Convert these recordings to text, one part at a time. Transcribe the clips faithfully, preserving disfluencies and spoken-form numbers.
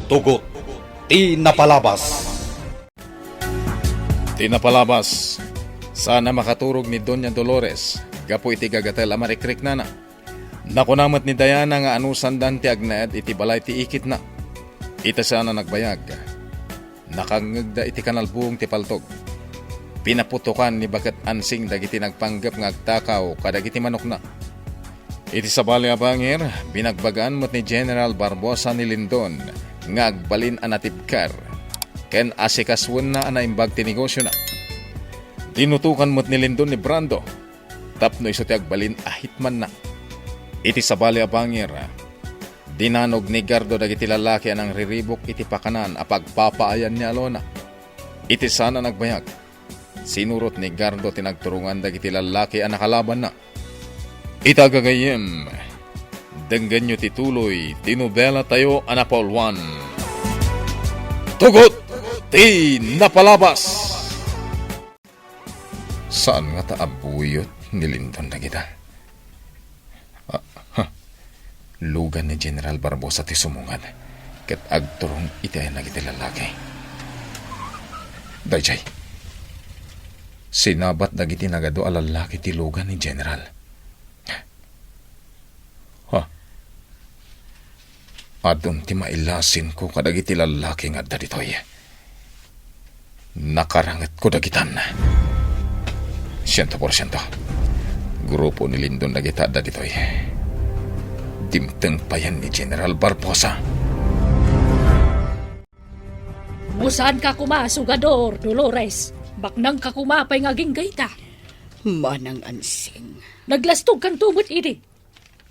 Tugot ti napalabas. Ti napalabas, saan a makaturog ni Doña Dolores gapu iti gagatel a marikriknana. Nakuna met ni Diana nga anusandan ti agnaed iti balay ti ikitna. Ita saan a nagbayag, nakangngegda iti kanalbuong ti paltog. Pinaputokan ni Baket Ansing dagiti nagpanggep nga agtakaw kadagiti manokna. Iti sabali a bangir, binagbagaan met ni General Barbosa ni Lindon nga agbalin a natibker ken asikasuenna a naimbag ti negosiona. Dinutokan met ni Lindon ni Brando tapno isu ti agbalin a hitmanna. Iti sabali a bangir, dinanog ni Gardo dagiti lalaki a nangriribuk iti pakanan a pagpapaayan ni Alona. Iti saan a nagbayag, sinurot ni Gardo ti nagturungan dagiti lalaki a nakalabanna. Ita gagayyem, denggenyo ti tuloy ti nobelatayo a napauluan. Tugot ti napalabas! Saan ngata a buyot ni Lindon dagita? Ah, ha. Lugan ni General Barbosa ti sumungad ket agturong iti ayanna dagiti lalaki. Daydiay. Sinabat dagiti nagadu a lalaki ti lugan ni General. Ha? Adun ti mailasinko kadagiti lalaki nga adda ditoy. Nakarangetko dagitan. Siento por siento. Grupo ni Lindon dagita adda ditoy. Dimteng payen ni General Barbosa. Musaanka koma, sugador, Dolores. Baknangka koma pay nga agingga ita. Manang Ansing. Naglastogkanto met idi.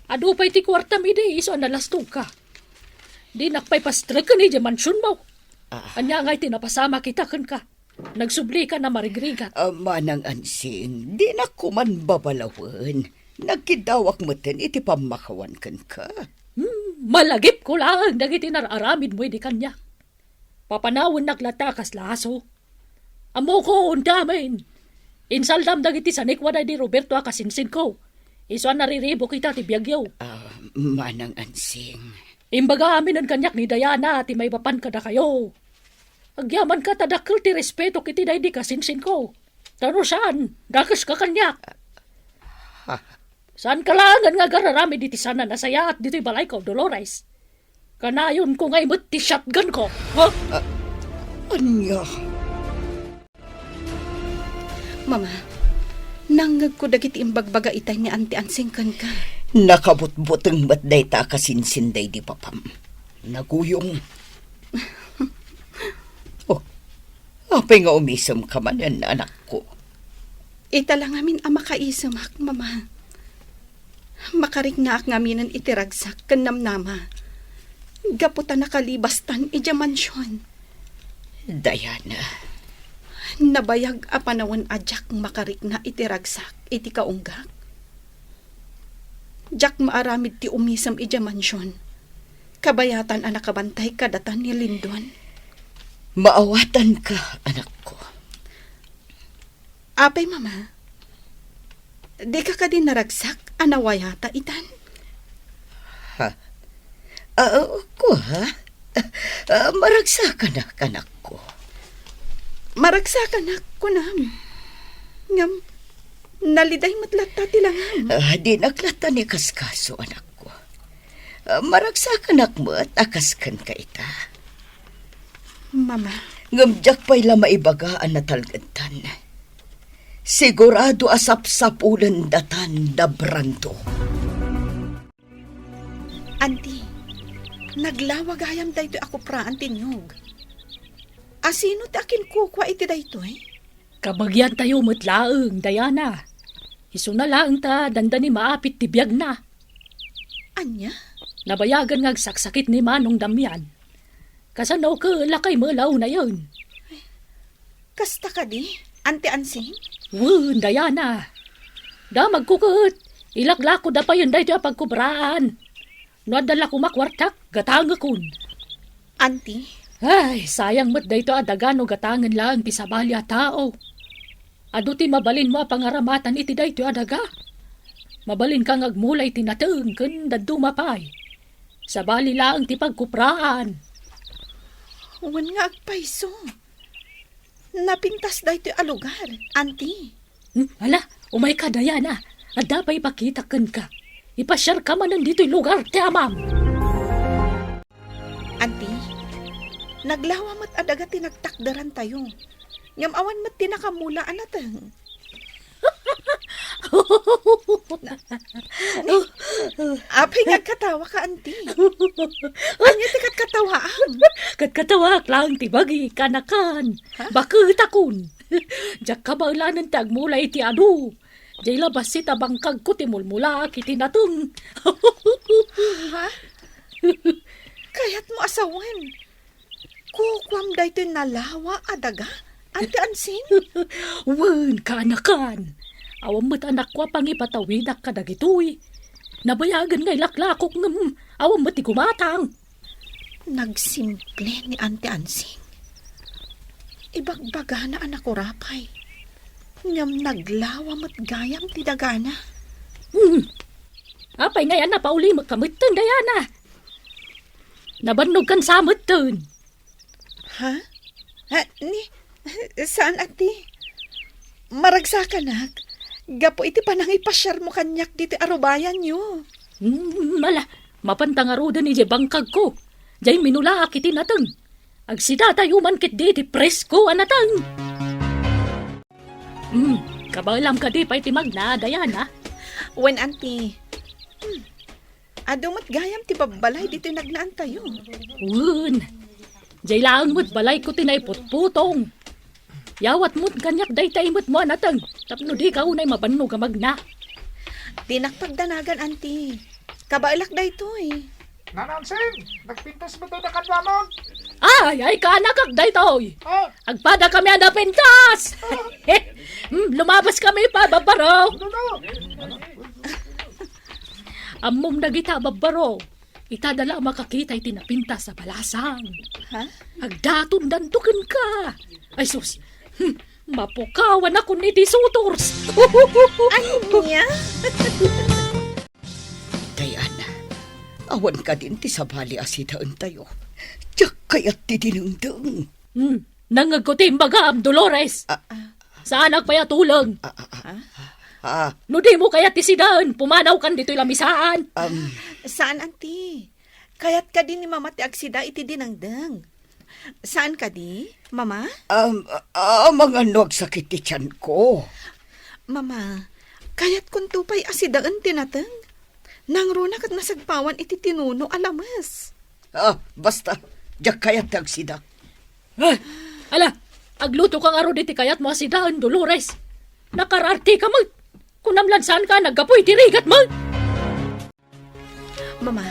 Adu pay ti kuartam idi, isu a nalastogka. Dinak pay pastreken idiay mansionmo. Ah. Ania ngay ti napasamak ita kenka? Nagsublika a marigrigat. Ah, Manang Ansing, dinak koman babalawen. Nagkiddawak metten iti pammakawan kenka. Hmm, malagipko laeng dagiti nar-aramidmo idi kaniak. Papanawennak latta a kasla aso. Ammokon ti amin. Insaldam dagiti sanikuada idi Roberto a kasinsinko. Isu a nariribuk ita ti biagyo. Ah, Manang Ansing. Imbaga aminen kaniak ni Diana ti maipapan kadakayo. Agyamanka ta dakkel ti respetok iti daydi kasinsinko. Ta no saan, dakeska kaniak. Ha? Saanka laengen nga agar-aramid iti saan a nasayaat ditoy balayko, Dolores. Kanayonko ngay met ti shotgunko, ha? Ah, ania? Mama, nangngegko dagiti imbagbaga itay ni Auntie Ansing kenka. Nakabutbuteng met dayta a kasinsin daydi papam. Naguyong. Oh, apay nga umisemka manen, anakko? Ita la ngamin a makaisemak, Mama. Makariknaak ngaminen iti ragsak ken namnama. Gapu ta nakalibastan idiay mansion. Diana. Nabayag a panawen a diak makarikna iti ragsak iti kaunggak. Diak maaramid ti umisem idiay mansion. Kabayatan a nakabantay kadata ni Lindon. Maawatanka, anakko. Apay, Mama? Dika kadi naragsak a nawayata itan? Ha? Ah, kua? Ah, maragsakanak, anakko. Maragsakanak, kunam. Ngem, naliday met latta ti langam. Ah, dinak latta ni kaskaso, anakko. Ah, maragsakanak met a kas kenka ita. Mama. Ngem diak pay la maibaga a natalgedtan. Sigurado a sapsapulendatan da Brando. Anti, naglawa gayam daytoy a kupraan ti niyog. Asino ti akinkukua iti daytoy? Kabagiantayo met laeng, Diana. Isuna laeng ta dandani maapit ti biagna. Ania? Nabayagan nga agsaksakit ni Manong Damian. Kasano ket lakay met la unayen? Kasta kadi, Auntie Ansing? Wen, Diana. Damagko ket ilaklako da payen daytoy a pagkubraan. No adda la koma kuartak, gatangekon. Anti? Ay, sayang met daytoy a daga no gatangen laeng ti sabali a tao. Adu ti mabalinmo a pangaramatan iti daytoy a daga. Mabalinka nga agmula iti nateng ken dadduma pay. Sabali laeng ti pagkupraan. Wen nga agpayso. Napintas daytoy a lugar, anti. Hmm, ala, umayka, Diana. Adda pay ipakitak kenka. Ipasiarka manen ditoy lugar ti amam. Anti, naglawa met a daga ti nagtakderantayo. Ngem awan met ti nakamula a nateng. Apay nga agkatawaka, anti? Ania ti katkatawaam? Katkatawaak laeng ti bagi, kanakan. Ha? Baketakon. Diak kabaelanen ti agmula iti adu. Diay la bassit a bangkagko ti mulmulaak iti nateng. Ha? Kayatmo a sawen, kukuam daytoy nalawa a daga, Anti Ansing? Wen, kaanakan. Awan met a nakua pangipatawidak kadagitoy. Nabayagen nga ilaklakok ngem awan met ti gumatang. Nagsimple ni Anti Ansing. Ibagbagana a nakurapay. Ngem naglawa met gayam ti dagana. Hmm. Apay ngay a napaulimekka metten, Diana? Nabannogkan sa metten. Ha? Ha, ni, saan, anti? Maragsakanak, gapu iti panangipasiarmo kaniak ditoy arubayanyo. Hmm, ala, mapanta ngaruden idiay bangkagko. Diay minulaak iti nateng. Agsidatayo man ketdi iti presko a nateng. Hmm, kabaelam kadi pay ti magna, Diana? Wen, anti. Hmm, adu met gayam ti babbalay ditoy nagnaantayo. Wen, diay laeng met balayko ti naiputputong. Yawat met kaniak dayta imetmo a nateng tapno dika unay mabannog a magna. Dinak pagdanagan, anti. Kabaelak daytoy. Nanang Ansing, nagpintas met dayta kaduamon. Ay, ay, kaanakak daytoy. Ah. Agpada kami a napintas. Hmm, lumabas kami pa, Barbaro. Ano na? Ammom dagita, Barbaro. Itada la a makakita iti napintas a balasang. Ha? Agdatondanto kenka. Ay sus, hmm, mapukawan ako iti sutors. Ania? Diana, awan kadin ti sabali a sidaentayo? Diak kayat ti dinengdeng. Hmm, nangngegko ti imbagam, Dolores. Ah, ah. Saanak pay a tuleng. Ah, ah, ah. Ah. Ah. No dimo kayat ti sidaen, pumanawkan ditoy lamisaan. Um. Saan, anti. Kayat kadi ni Mama ti agsida iti dinengdeng. Saan kadi, Mama? Um, ah, amangan no agsakit ti tianko. Mama, kayatkonto pay a sidaen ti nateng. Nangruna ket nasagpawan iti tinuno a lames. Ah, basta, diak kayat ti agsida. Ah, ala, agluto ka ngarud iti kayatmo a sidaen, Dolores. Nakararte ka met. Kunam lan saan ka naggapu iti rigat met. Mama,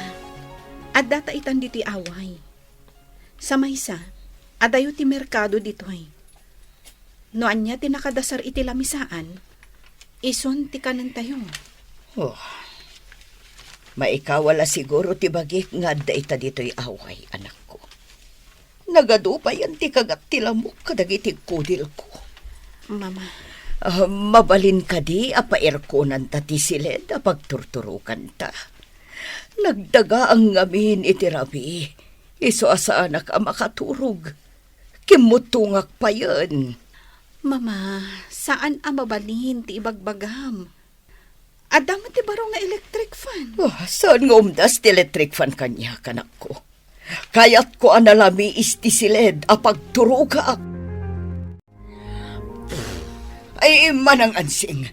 adda ta itan ditoy away. Sa maysa, adayo ti merkado ditoy. No ania ti nakadasar iti lamisaan, isun ti kanentayo. Oh. Maikawa la siguro ti bagik nga adda ita ditoy away, anakko. Nagadu payen ti kagat ti lamok kadagiti kudilko. Mama. Ah, mabalin kadi a pairkonanta ti siled a pagturturokanta? Nagdagaang ngamin iti rabii, isu a saanak a makaturog. Kimmuttongak payen. Mama, saan a mabalin ti ibagbagam. Adda met ti baro nga electric fan. Oh, saan nga umdas ti electric fan kaniak, anakko? Kayatko a nalamiis ti siled a pagturogak. Ay, Manang Ansing,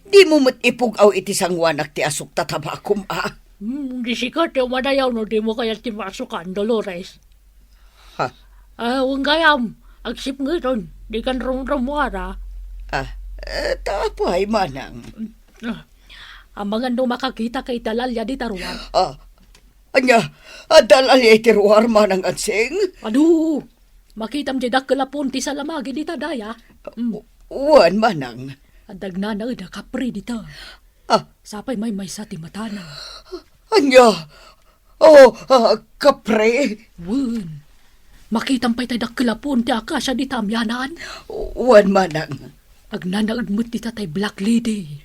dimo met ipug-aw iti sanguanak ti asuk ta tabakom, a? Hmm, di sika ti umadayaw no dimo kayat ti maasukan, Dolores. Ha? Ah, wen gayam, agsipngeton, dikan rumrumuara. Ah, eh, ta apay, Manang? Ah, amangan no makakitaka iti alalia dita ruar. Ah, ania, adda alalia iti ruar, Manang Ansing? Adu, makitam diay dakkel a puon ti salamagi dita daya. Mm. Wen, Manang. Adda agnanaed a kapre dita. Ah. Sapay maymaysa ti matana. Ania? Oh, ah, kapre? Wen. Makitam pay tay dakkel a puon ti akasia dita amianan. Wen, Manang. Agnanaed met dita tay black lady.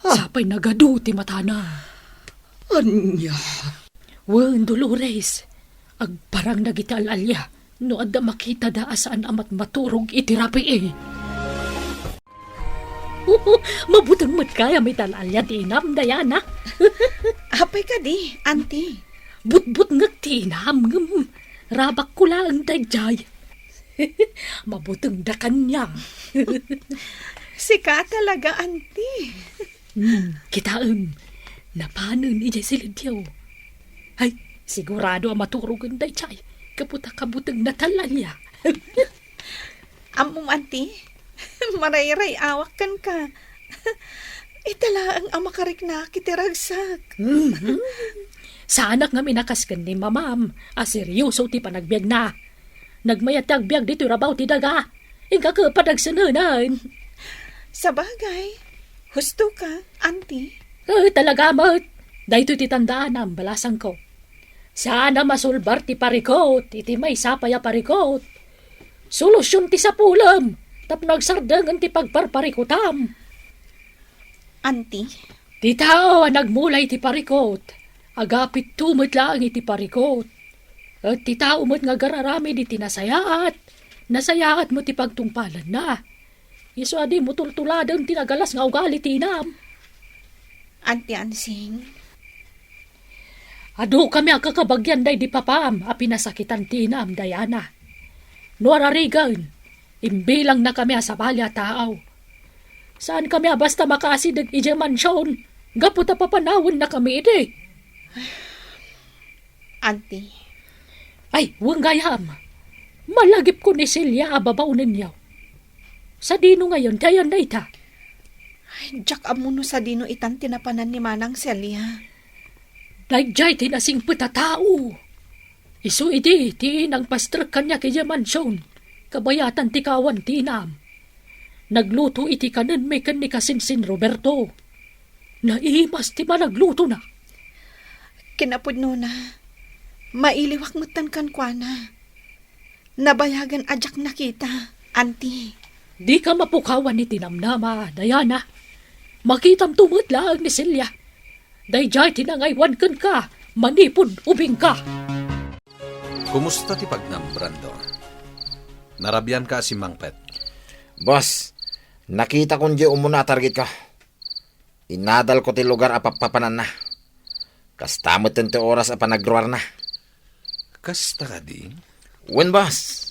Ah. Sapay nagadu ti matana. Ania? Wen, Dolores. Agparang dagiti al-alia no adda makitada a saan a matmaturog iti rabii. Mabuteng met gayam iti al-alia ti inam, Diana. Apay kadi, Auntie? Butbutngek ti inam, ngem rabakko laeng daydiay. Mabuteng da kaniak. Sika talaga, Auntie. Hmm, kitaem, napanen idiay silidyo. Ay, sigurado a maturogen daydiay, gapu ta kabutengna ti al-alia. Ammom, Auntie, marayray-awak kenka. Ita laeng a makariknak iti ragsak. Mhm. Saanak ngamin a kas ken ni Mamam a serioso ti panagbiagna. Nagmayat ti agbiag ditoy rabaw ti daga. Inka ket panagsenengan. Sabagay, husto ka, Auntie. Eh, talaga met. Daytoy ti tandaanam, balasangko. Saan a masulbar ti parikut iti maysa pay a parikut. Solusion ti sapulem tapno agsardengen ti pagparparikutam. Auntie? Ti tao a nagmula iti parikut, agapitto met laeng iti parikut. Et ti tao met nga agararamid iti nasayaat, nasayaat met ti pagtungpalanna. Isu a dimo tultuladen ti nagalas nga ugali ti inam. Auntie Ansing. Adu kami a kakabagian daydi papam a pinasakitan ti inam, Diana. No ararigan, imbilangna kami a sabali a tao. Saan kami a basta makaasideg idiay mansion, gapu ta papanawenna kami idi. Auntie. Ay, wen gayam. Malagipko ni Celia a babaonenyo. Sadino ngayon, dayan na ita? Ay, diak ammo no sadino itan ti napanan ni Manang Celia. Daydiay ti nasingpet a tao. Isu idi ti nangpastrek kaniak idiay mansion, kabayatan ti kawan ti inam. Nagluto iti kanenmi ken ni Kasinsin Roberto. Naimas ti panaglutona. Kinapudnona, mailiwak metten kenkuana. Nabayagen a diak nakita, Auntie. Dika mapukawan iti namnama, Diana. Makitamto met laeng ni Celia. Daydiay ti nangaywan kenka manipud ubingka. Kumusta ti pagnam, Brando? Narabianka a simmangpet? Boss, nakitakon diay umuna a targetko. Inadalko ti lugar a pappapananna. Kasta metten ti oras a panagruarna. Kasta kadi? Wen, boss.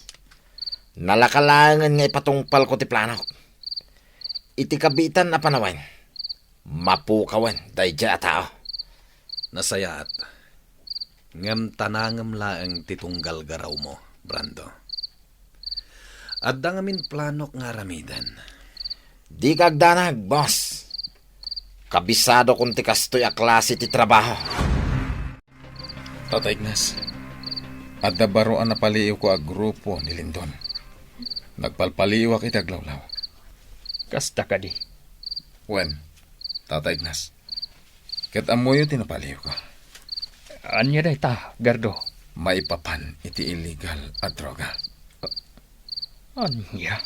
Nalaka laengen nga ipatungpalko ti planok. Iti kabiitan a panawen, mapukawen daydiay a tao. Nasayaat. Ngem tanangem laeng ti tunggal garawmo, Brando. Adda ngamin planok nga aramiden. Dika agdanag, boss. Kabisadokon ti kastoy a klase ti trabaho. Tata Ignas, adda baro a napaliiwko a grupo ni Lindon. Nagpalpaliiwak iti aglawlaw. Kasta kadi? Wen, Tata Ignas. Ket ammoyo ti napaliiwko. Ania dayta, Gardo? Maipapan iti illegal a droga. Ania?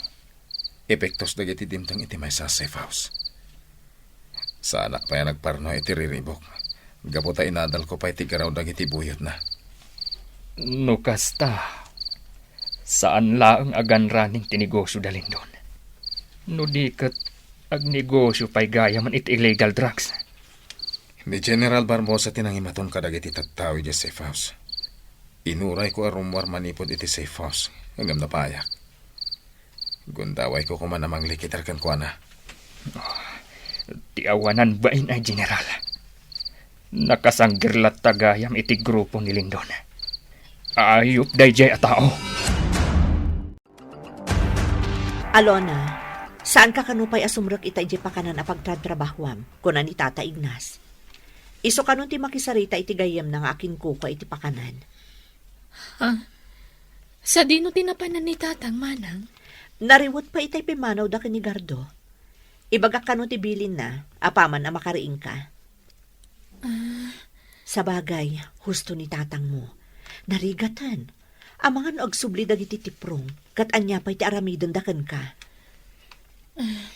Epektos dagiti dimteng iti maysa a safe house. Saanak pay a nagparno iti riribuk. Gapu ta inadalko pay ti garaw dagiti buyotna. No kasta, saan laeng a gunrunning ti negosio da Lindon. No di ket agnegosio pay gayamen iti illegal drugs. Ni General Barbosa ti nangimaton kadagiti tattao idiay safe house. Inurayko a rummuar manipud iti safe house, ngem napayak. Gundawayko koma a manglikiter kenkuana. Ah, ti awanan bain ay, General. Nakasanggir latta gayam iti grupo ni Lindon. Ayup daydiay a tao. Alona, saanka kano pay a sumrek ita idiay pakanan a pagtratrabahoam, kuna ni Tata Ignas. Isu kano ti makisarita iti gayyemna nga akinkukua iti pakanan. Ah, sadino ti napanan ni Tatang, Manang? Nariwet pay itay pimmanawda ken ni Gardo. Ibagak kano ti bilinna, apaman a makariingka. Ah. Sabagay, husto ni tatangmo. Narigaten. Amangan no agsubli dagiti tiprong, ket ania pay ti aramidenda kenka? Ah,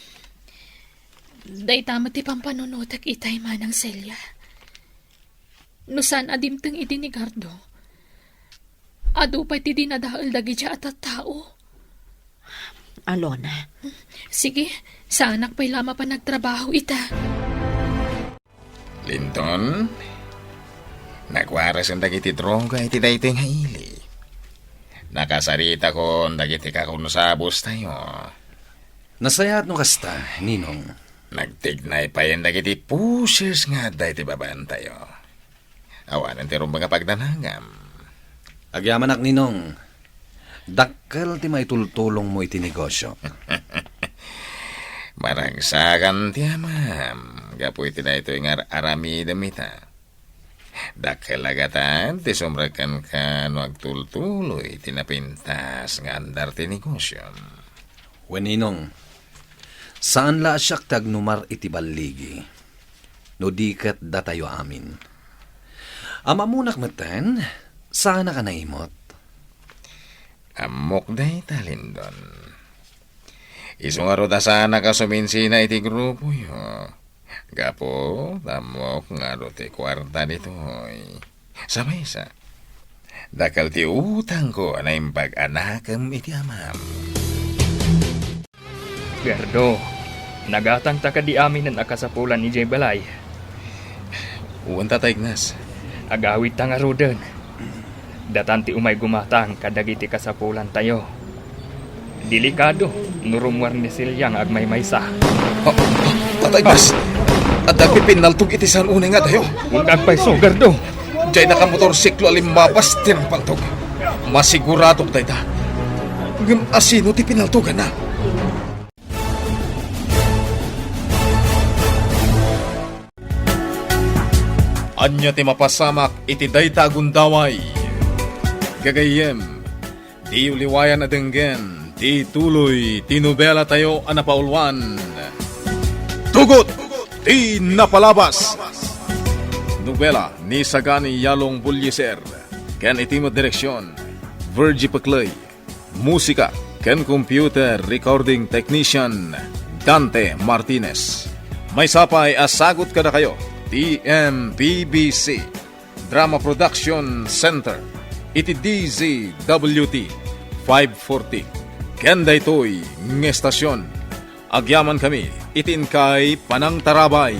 dayta met ti pampanunotek itay, Manang Celia. No saan a dimteng idi ni Gardo, Adu pay ti dinadael dagidiay a tattao. Alona. Sige, saanak pay la mapan agtrabaho ita. Linton, nagwarasen dagiti droga iti daytoy nga ili. Nakasaritakon dagiti kakonsabustayo. Nasayaat no kasta, Ninong. Nagtignay payen dagiti pushers nga adda iti babaantayo. Awanen ti rumbeng a pagdanagam. Agyamanak, Ninong. Dakkel ti maitultulongmo iti negosio. Maragsakan ti amam gapu iti daytoy nga ar-aramidem ita. Dakkel a gatad ti sumrek kenka no agtultuloy ti napintas nga andar ti negosiom. Wen, Ninong, saan la a siak ti agnumar iti balligi, no di ket datayo amin. Am-ammonak metten, saanak a naimut. Ammok dayta, Lindon. Isu ngarud a saanak a suminsina iti grupoyo. Gapu, ammok ngarud ti kuarta ditoy. Sa maysa, dakkel ti utangko a naimbag a nakem iti amam. Gerdo, nagatangta kadi aminen a kasapulan idiay balay? Wen, Tata Ignas. Agawidta ngaruden. Datan ti umay gumatang kadagiti kasapulantayo. Delikado no rummuar ni Celia nga agmaymaysa. Ah, ah, Tata Ignas, adda agpipinnaltog iti saan unay nga adayo. Wen, agpayso, Gerdo. Diay nakamotorsiklo a limmapas ti nangpaltog. Masiguradok dayta. Ngem asino ti pinaltoganna? Ania ti mapasamak iti dayta a gundaway? Gagayyem, diyo liwayan a denggen ti tuloy ti nobelatayo a napauluan, Tugot ti Napalabas. Nobela ni Sagani Yalong Bullieser ken iti met direksion, Virgie Pecley. Musika ken computer recording technician, Dante Martinez. Maysa pay a sagut kadakayo ti M P B C Drama Production Center iti D Z W T five forty. Ken daytoy nga estasion, agyamankami iti inkay panangtarabay.